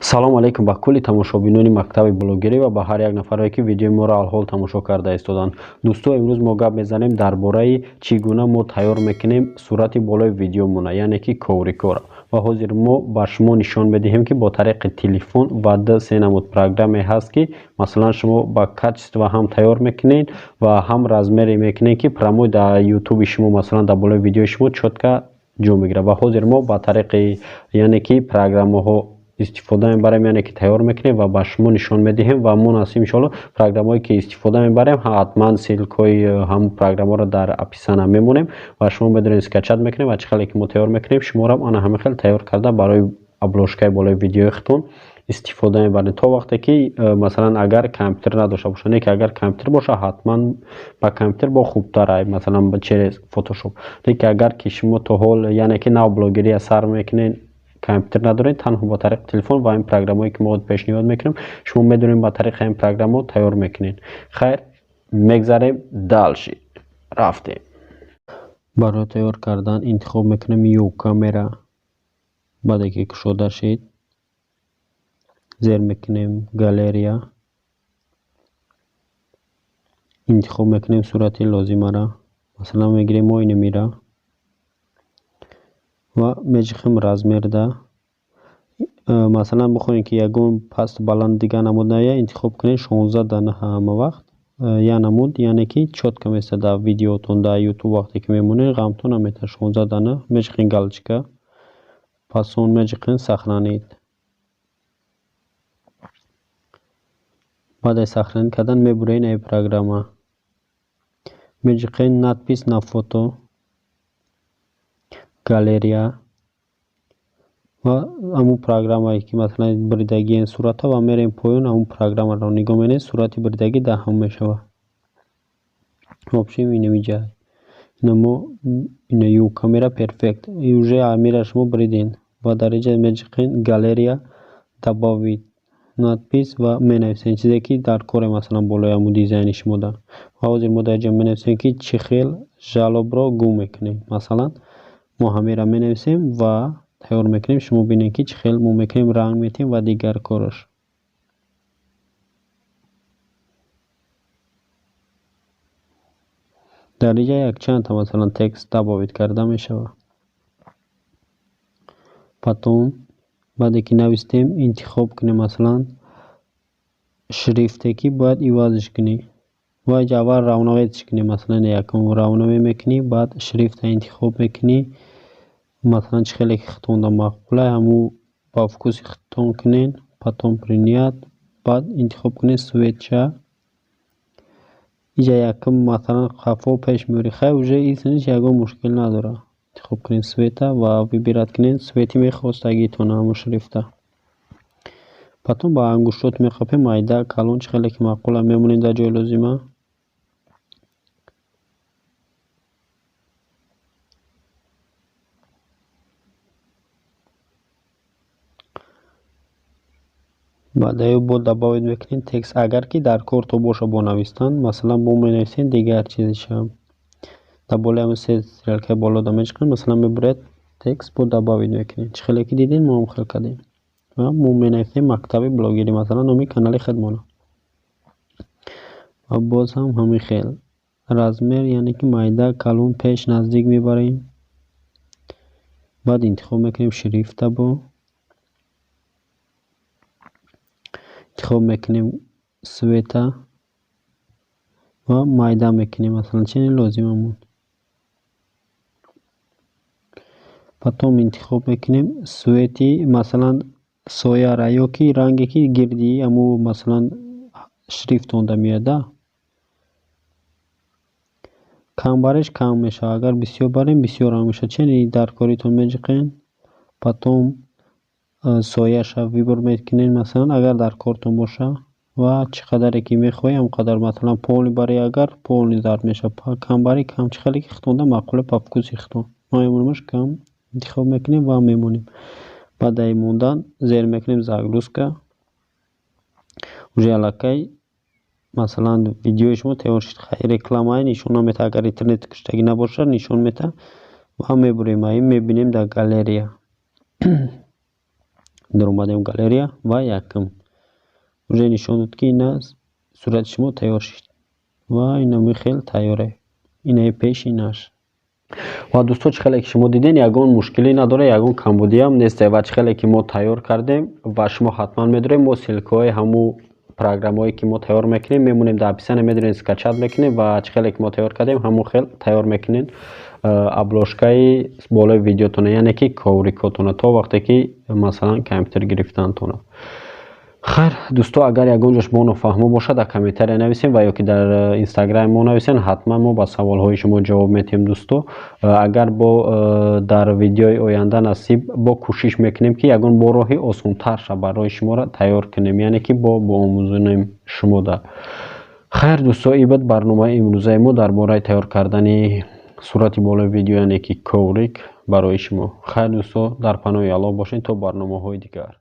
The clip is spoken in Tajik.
Салом алейкум ба кулли тамошобинони мактаби блогерӣ ва ба ҳар як нафаре, ки видеои моро алҳол тамошо карда истоданд. Дӯсто, имрӯз мо гап мезанем дар бораи чӣ гуна мо тайёр мекунем сурати болои видеомона, яъне ки коврикора. Ва ҳозир мо ба шумо нишон медиҳем, ки бо тариқи телефон ва ду се намуд программе ҳаст, ки масалан шумо ба качество ҳам тайёр мекунед ва ҳам размере мекунед, ки прямой дар ютуби шумо, масалан дар болои видеои шумо чётко ҷо мегирад. Ва ҳозир мо ба тариқи, яъне ки, программаҳо истифода мебарем, яъне ки тайёр мекунем ва ба шумо нишон медиҳем. Ва мо насиб, иншоалло, программаҳое ки истифода мебарем, ҳатман ссылкаҳои ҳамун программаҳоро дар описания мемонем ва шумо медонед, скачать мекунем. Ва чӣ хеле ки мо тайёр мекунем, шуморо ана ҳамин хел тайёр карда барои обложкаи болои видеои худтон истифода мебаред, то вақте ки масалан агар компютер надошта бошад. Не ки агар компютер боша, ҳатман ба компютер бо хубтар, масалан через Фотошоп. Лекин агар ки шумо то ҳол, яъне ки нав блогерия сар мекунед, компютер надоред, танҳо бо тариқи телефон ва ин программаҳое ки мо пешниҳод мекунем, шумо медонед, ба тариқи ҳамин программаҳо тайёр мекунед. Хайр, мегзарем дальше, рафтем. Барои тайёр кардан интихоб мекунем Ю камера. Баъде ки кушода шид, зер мекунем галерея, интихоб мекунем сурати лозимаро. Масалан, мегирем мо инамира ва меҷихем размерда. Масалан, бихоҳем, ки ягон паст баланд дигар намуд наояд, интихоб кунед 16:9, ҳама вақт як намуд, яъне ки чётко места дар видеотон, дар ютуб вақте ки мемонед, ғамтон наметавад. 16:9 меҷихем, галочка, пас он меҷиқем сохранить. Баъд аз сохранить кардан мебуред ин программа, меҷиқем надпись на фото, галерея ва ҳамун программае ки масалан буридагиен сурата, ва мерем поён, ҳамун программаро нигоҳ менем, сурати буридагӣ дар ҳамон мешавад. В общем, инамиҷа ина мо ина Ю камера перфект и уже амира шумо буридем ва дар инҷа меҷиқем галерея, добавить надпись ва менависем чизе ки дар коре, масалан болои ҳамун дизайни шумода. Ва ҳозир мо дар инҷа менависем, ки чӣ хел жалобро гум мекунем. Масалан, мо ҳамеро менависем ва тайёр мекунем. Шумо бинед, ки чӣ хел мо мекунем, ранг метиҳем ва дигар кораш. Дар инҷа якчандта, масалан, текст добавить карда мешавад. Потом, баъде ки навистем, интихоб кунем, масалан, шрифте ки бояд ивазш кунӣ, ва инҷа аввал равновесиш кунем. Масалан, якум равнове мекунӣ, баъд шрифта интихоб мекунӣ. Масалан, чӣ хеле ки худтонда маъқула, ҳамун ба вкуси худтон кунед. Потом принять, баъд интихоб кунед цветша. Инҷа якум, масалан, қафо пеш меорӣ. Хай, уже исмиш ягон мушкил надорад. Интихоб кунед цвета ва выбирать кунед цвети мехостагитон, ҳамун шрифта. Потом ба ангуштот меқапем, майда, калон, чӣ хеле ки маъқула, мемонед дар ҷои лозима. Баъдаи бо добавить мекунед текст, агар ки дар корто боша бо навистан. Масалан, бо менависед дигар чизиша, дар болои ҳамин се стрелкаи болода мечиқем, масалан, мебуред текст, бо добавить мекунед. Чӣ хеле ки дидем, мо ҳам хел кардем ва мо менависем мактаби блогерӣ, масалан, номи канали худмона. Ва боз ҳам ҳамин хел размер, яъне ки майда, калон, пеш, наздик мебарем. Баъд интихоб мекунем шрифта, бо интихоб мекунем цвета ва майда мекунем, масалан, чине лозимамон. Потом интихоб мекунем цвети, масалан, сояра ё ки ранге ки гирди ҳамун, масалан, шрифтонда меояд. Кам бареш кам мешавад, агар бисёр барем, бисёр ранг мешавад. Чени дар коритон меҷиқем, потом сояша выбор мекунед, масалан, агар дар кортон боша, ва чӣ қадаре ки мехоҳӣ, ҳам қадар. Масалан, полный барӣ агар, полный зард мешавад, кам барӣ кам, чӣ хеле ки худтонда маъқула, по вкуси худтон. Мо мемонемаш кам, интихоб мекунем ва мемонем. Баъдаи мондан зер мекунем загрузка. Уже аллакай, масалан, видеои шумо тайёр шуд. Рекламаи нишон наметаҳад, агар интернет куштагӣ набошад, нишон метаҳад. Ва мебурем, мебинем дар галерея. Даромадем галерея ва якум уже нишон дод, ки ина сурати шумо тайёр шуд ва инами хел тайёре, инаи пешинаш. Ва дӯсто, чӣ хеле ки шумо дидем, ягон мушкилӣ надорад, ягон камбудиам нест. Ва чӣ хеле ки мо тайёр кардем ва шумо ҳатман медонед, мо ссылкаҳои ҳамун программаҳое ки мо тайёр мекунем, мемонем дар описание, медонед, скачать мекунем. Ва чӣ хеле ки мо тайёр кардем, ҳамон хел тайёр мекунед обложкаи болои видеотона, яъне ки коврикотона, то вақте ки, масалан, компютер гирифтантона. Хайр, дӯсто, агар ягон ҷош мо нофаҳмо бошад, дар комментария нависем ва ё ки дар инстаграми мо нависем, ҳатман мо ба саволҳои шумо ҷавоб медиҳем. Дӯсто, агар бо дар видеои оянда насиб бо кӯшиш мекунем, ки ягон бо роҳи осонтарша барои шуморо тайёр кунем, яъне ки бо боомӯзонем шумода. Хайр, дӯсто, ин буд барномаи имрӯзаи мо дар бораи тайёр кардани сурати болои видео, яъне ки коврик барои шумо. Хайр, дӯсто, дар паноҳи Аллоҳ бошед то барномаҳои дигар.